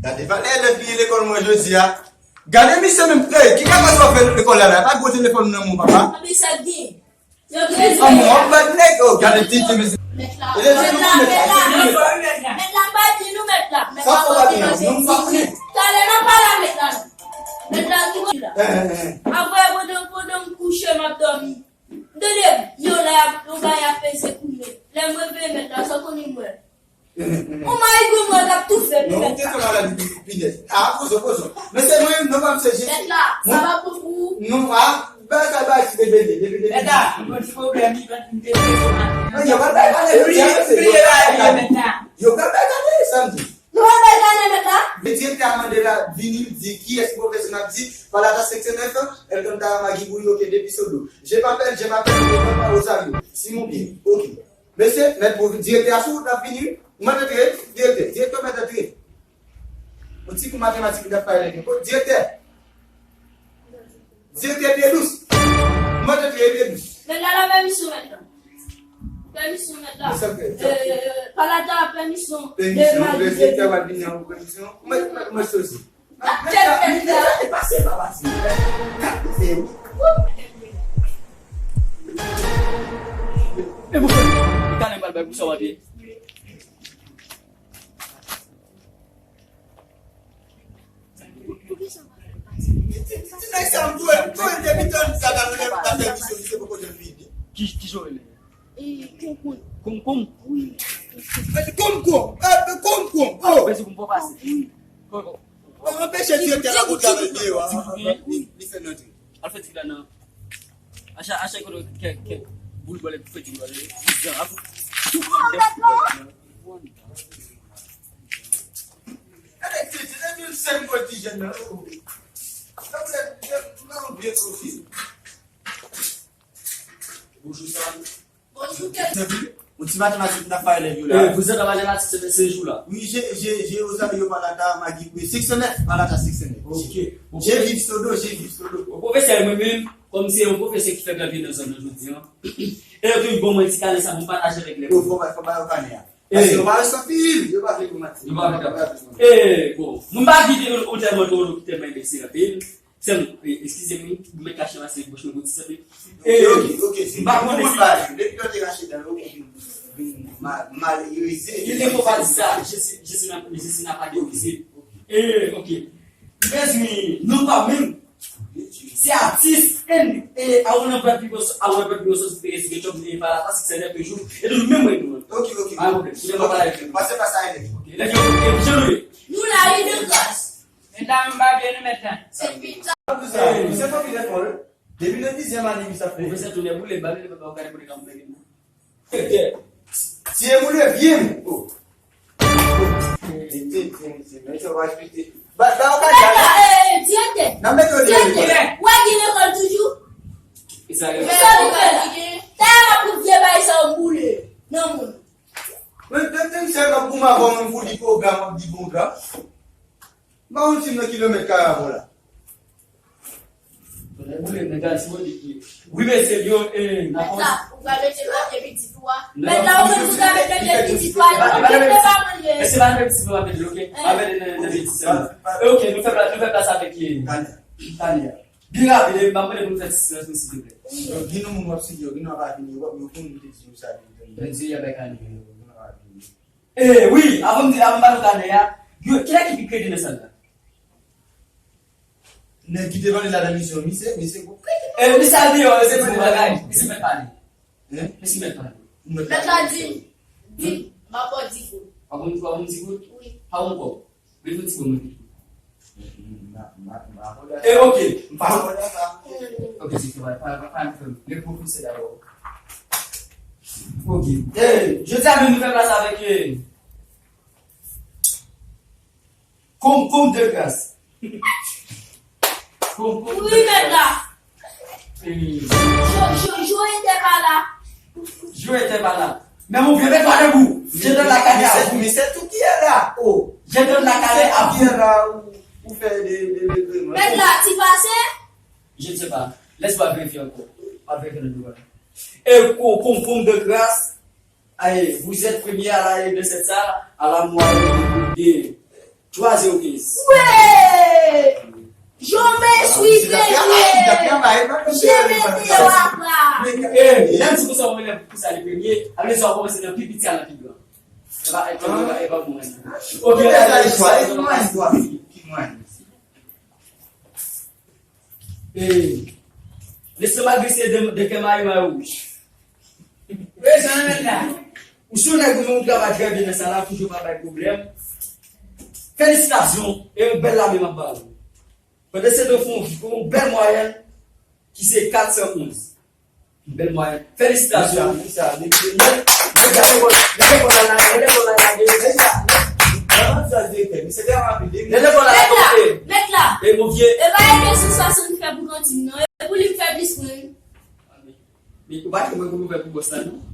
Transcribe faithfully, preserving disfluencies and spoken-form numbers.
Gade valè elèv ki gen lekòl mwen jodi a. Gade misye menm, ey, ki kalite w ap fè lekòl la la? Pa gwo telefòn nan men w, papa. Anpi sa gen. Yo gen. An mwen, w ap bat nèg, oh, gade ti, ti, ti. Mèt la. Mèt la, mèt la. Mèt la, m pa di nou mèt la. Sa fò pa gen, non, m pa konnen. Talè nan pa la mèt la. Mèt la ki la. Eh, eh, eh. Apre, pandan, pandan m kouche, m ap dòmi. M tande vyola, yon bagay ap peze koumen. Lè m reveye mèt la, sa w konnen m wè. Yon mayi gwo mwen k ap toufe pou mèt la. Non, ou te fè maladi pi, pi nèt. Ah, poze w, poze w. Men se mwen, non, pa m se Jezi. Mèt la, sa va bon pou ou? Non, ah, bagay sa, bagay ti bebe, bebe, bebe. Mèt la, mwen ti pwoblèm, li pran ti bebe, yo maten. Non, yo pral bay kane, yo pral bay kane, mèt la. Yo pral bay kane, samdi. Nou pral bay kane, mèt la. Men direktè a mande la, vini, l di kiyès pwofesè n ap di, Palata senk san nèf, Elkanta Magibouyo, ke depi Sodo. Je m'appelle, je m'appelle, je m'appelle Rosario. Simon Pierre. Ok. Mesye, mèt pou direktè a sou wout l ap vini, wi. Mèt antre, direktè, direktè mèt antre. Yon ti kou matematik li t ap pale avèk mwen. Kot direktè? Direktè pye dous. Mèt antre, pye dous. Mèt la, la pèmisyon mèt la. Pèmisyon mèt la. Mesye, antre. Euh, Palata pèmisyon. Pèmisyon, direktè va vini an pèmisyon. Mèt, mèt, mèt sosi. E mwen, e kanè m pral bay pou sa w ap ye. Ti nèg sa m tou, m tou depi tan sa ta nan ta fè misyon, misye poko janm vini. Ki, ki jan w rele? E, Konkonm. Konkonm? Wi. Konkonm, eh, Konkonm, oh. Mèsi pou m fè pase. Wi. Konkonm. Bon, anpeche direktè la pou travay deyò a. Li fè nan dri. Al fè dri la nan. Acha, acha kote kè, kè boul bòlè pou fè dri la. Jan, al fè. Gade, ti, ti, ti, ti, sèl pwodijen nan. Nan vye pwofil. Bonjou, Sam. Bonjou, Kevin. Yon ti matematik n ap pale lè yo la. Eh, vous êtes en mathématiques ce, ce jour-là? Oui, j'ai, j'ai, j'ai Rosario Palata, Magui, oui, six cent neuf, Palata six cent neuf. Ok. J'ai viv Sodo, j'ai viv Sodo. Bon, pwofesè, mwen menm, kòm se yon pwofesè ki fè gravye nan zòn nan jodi an, e yo te bon mwen ti kane sa pou m pataje avèk lè. Yo fò ba, fò ba yo kane a. Paske yo pa wè sa anpil, yo pa vle pou matik. Yo pa vle pou matik. Eh, bon, mwen pa di ke yo tèlman dwòl, yo tèlman enbesil anpil. Sèm, e, eskize m, wi, m mèt kache pase bouch mwen pou ti sanble. E, ok, ok, ok, se m pa konnen si depi lè w te rache dan yo, mal, mal, malerize. Li te fò pa di sa, Jesi, Jesi n'a, Jesi n'a pas de refus. E, ok. Mezanmi, non pa menm. Se atis, en, e, I wanna break people's, I wanna break people's souls, e, e, pa la, paske se lè toujou. E toujou menm mwen, nou. Ok, ok. Pa gen pwoblèm. Pase, pase, ale. Ok, let's go. E, jan nou ye? Nou la, wi, de gras. Mèt la menm pa byen non, mèt la. Se pita. Misye fò vin fò, wi. Depi nan dizyèm ane misye ap fè. Pwofesè Tonè boule, m pa vle papa w gade pou li ka moutre nou. Tiye boule vye m. Oh. Ba, ba, w ka di a. Direktè. N ap mete w deyò. Direktè. Ou al gen lekòl toujou? Sa li fè la. Tèlman pou vye bagay sa yo boule nan moun. Men, men, men, misye ap goumen avè w menm pou di pwogram, ap di pwogram. M pa konn si m nan kilomèt kare avè w la. Tonè boule, nèg la di mwen di ki. Wi, mesye, yo, e, n ap... Mèt la, ou pral mete papye pitit ou a. Mèt la, ou menm tou ka mete papye pitit ou a. Mete pa mwen ye. Mesye, pa mete pitit ou a, mete, ok? Pa mete nan, nan pitit sèlman. E, ok, nou fè plas, nou fè plas avèk, e, Tania. Tania. Byen rapid, e, m ap mande pou nou fè ti silans, nou, silvouplè. Wi. Donk, gen yon moun w ap site yo, gen yon ap vini, w ap, yo konn te di yo sa, yo konn di y ap bay kane, yo, gen yon ap vini. Eh, wi, avan m di, avan m ba nou kanè a, yo, kilè ki pi kredi nan sal la? Nèg ki te pale la nan misyon, misye, misye gwo kredi. Eh, misye al deyò, misye di yon bagay, misye mèt pale. Hein? Misye mèt pale. Mèt la di, di, m ap ba w dis goud. Avan m di, avan m di goud? Wi. Pa yon kòb. Li fè ti bon mwen. E, ok. M pa konn sa. Ok, se fè, pa, pa, pa, pa, le pwofesè dabò. Ok. E, jodi a, nou fè plas avèk, e, Konkonm de gras. Konkonm de gras. Wi, mèt la. Jou, jou, jou etè pa la. Jou etè pa la. Men mon vye, mets-toi debout. Je donne la carte à vous. Mais c'est tout qui est là. Oh. Je donne la carte à vous. Qui est là, ou, ou fè de, de, de, de... Mèt la, ti pase? Je ne sais pas. Laisse-moi vérifier encore. M'a vérifier le numéro. E Konkonm de gras. Aye, vous êtes premier à la, de cette salle, à la moyenne de, de Twa zewo kenz. Wè! Jomè swi premye. Jemete wapa. Eh, lè m di konsa, mwen menm, pou sa li premye, ap di sa w kòmanse nan pi piti al nan pi gran. E pa, e pa, e pa, e pa pou mwen. Ok, Kisa li chwa? E ki mwen, ki mwen? Eh, lestomak glise de, de kè mayi mayi wouj. Prezan nan la. Ou si yon nèg ou menm ou travay trè byen nan sa la, toujou pa bay pwoblèm. Felisitasyon, e yon bèl lame m ap ba ou. Pandan se tan fè yon bèl mwayèn ki se kat san onz. Yon bèl mwayèn. Felisitasyon. Mèt la, mèt la. E mon vye. E pa ede sou sa se nou fè pou kantin nan. E pou li fè plis moun. Men ou pa te mwen pou nou fè pou bòs la non.